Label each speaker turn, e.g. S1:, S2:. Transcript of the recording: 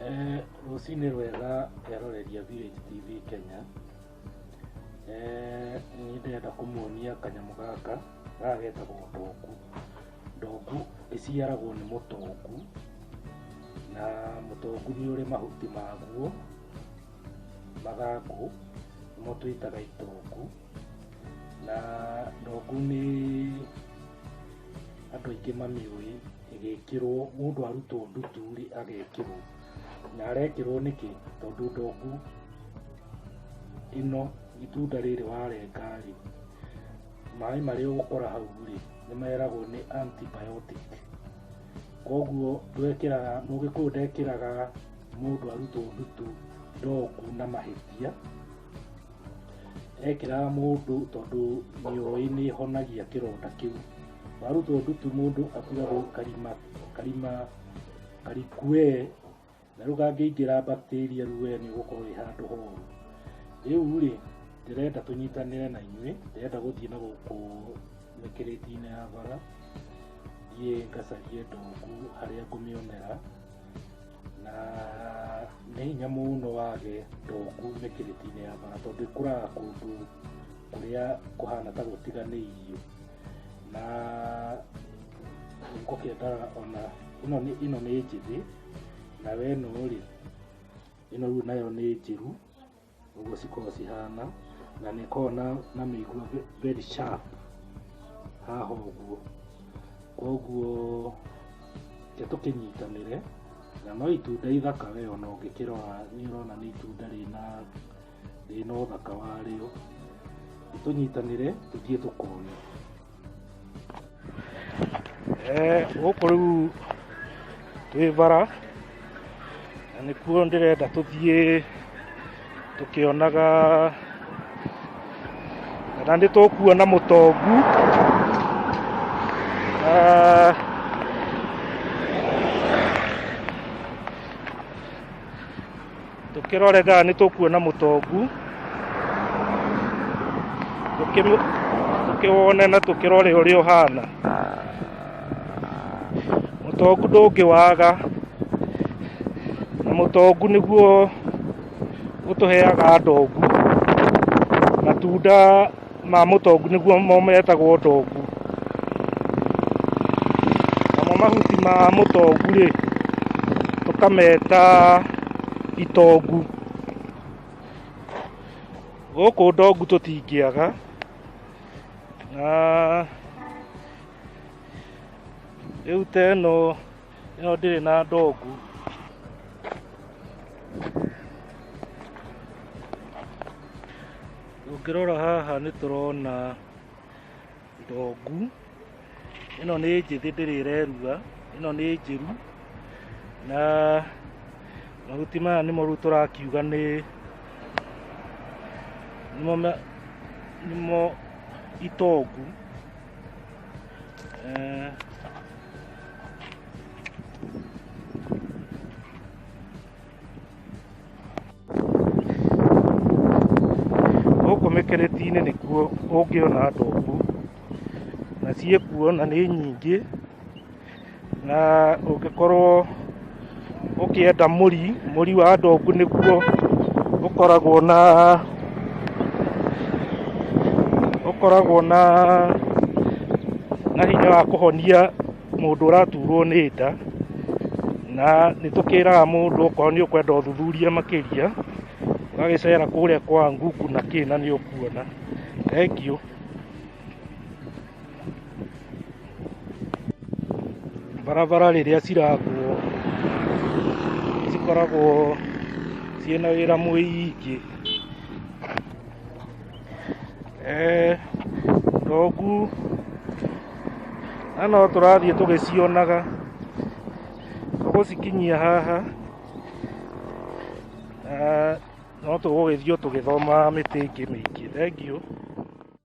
S1: Rũcinĩ rwega eroreri a Village TV Kenya. Niĩ ndĩrenda kũmuonia kanyamũ gaka, gaka getagwo ndongu. Ndongu ĩciaragwo nĩ mũtongu, na mũtongu nĩ ũrĩ mahuti maguo, mathangũ, nĩmo twĩtaga itongu. Na ndongu nĩ andũ aingĩ mamĩũĩ ĩgĩkĩrwo, mũndũ arutwo ndutu rĩ agekĩrwo. Na arekĩrwo nĩkĩ? Tondũ ndongu ĩno itunda rĩrĩ warenga rĩ, maĩ marĩa ũgũkora hau rĩ, nĩ meragwo nĩ antibiotic. Koguo ndwekĩraga, mũgĩkũyũ ndekĩraga mũndũ arutwo ndutu ndongu na mahĩtia, ekĩraga mũndũ tondũ nĩoĩ nĩ ĩhonagia kĩronda kĩu. Warutwo ndutu mũndũ aturagwo karima, karima kariku we, na rĩu kangĩingĩra bacteria rĩu we nĩ ũgũkorwo wĩ handũ horu. Rĩu rĩ, ndĩrenda tũnyitanĩre na inyuĩ, ndĩrenda gũthiĩ na gũkũ mĩkĩrĩti-inĩ ya bara, thiĩ ngacarie ndongu harĩa ngũmĩonera, na nĩ hinya mũno wage ndongu mĩkĩrĩti-inĩ ya bara tondũ ĩkũraga kũndũ kũrĩa kũhana ta gũtiganĩirio. Na ngũkĩendaga ona ĩno nĩ ĩno nĩ njĩthĩ, nayo ĩno rĩ, ĩno rĩu nayo nĩ njĩru, ũguo cikoragwo cihana, na nĩ ĩkoragwo na mĩigua very sharp haha ũguo. Koguo reke tũkĩnyitanĩre, na no itunda ithaka we ona ũngĩkĩrora nĩ ũrona nĩ itunda rĩna ũthaka warĩo. Tũnyitanĩre tũthiĩ tũkone. Gũkũ rĩu twĩ bara, na nĩkuo ndĩrenda tũthiĩ tũkĩonaga kana nĩ tũkuona mũtongu. Tũkĩrore kana nĩ tũkuona mũtongu, tũkĩwone na tũkĩrore ũrĩa ũhana. Mũtongu ndũngĩwaga, na mũtongu nĩguo ũtũheaga ndongu, matunda ma mũtongu nĩguo metagwo ndongu. Namo mahuti ma mũtongu rĩ, tũkameta itongu. Gũkũ ndongu tũtingĩaga, na rĩu ta ĩno, ĩno ndĩrĩ na ndongu. Ũngĩrora haha nĩ tũrona ndongu, ĩno nĩ njĩthĩ ndĩrĩ ĩrerua, ĩno nĩ njĩru, na mahuti maya nĩmo rĩu tũrakiuga nĩ nĩmo itongu. Gũkũ mĩkĩrĩti-inĩ nĩkuo ũngĩona ndongu, na ciĩkuo na nĩ nyingĩ, na ũngĩkorwo ũkĩenda mũri, mũri wa ndongu nĩguo ũkoragwo na ũkoragwo na hinya wa kũhonia mũndũ ũraturwo nĩ nda, na nĩ tũkĩraga mũndũ okorwo nĩ ũkwenda ũthuthuria makĩria, ũgagĩcera kũrĩa kwa Google na kĩ na nĩ ũkuona. Thengiũ. Barabara rĩrĩa ciragwo cikoragwo ciĩna wĩra mũingĩ. Ndongu na no tũrathiĩ tũgĩcionaga, tũgũcikinyia haha na no tũgũgĩthiĩ o tũgĩthomaga mĩtĩ ĩngĩ mĩingĩ. Thengiũ.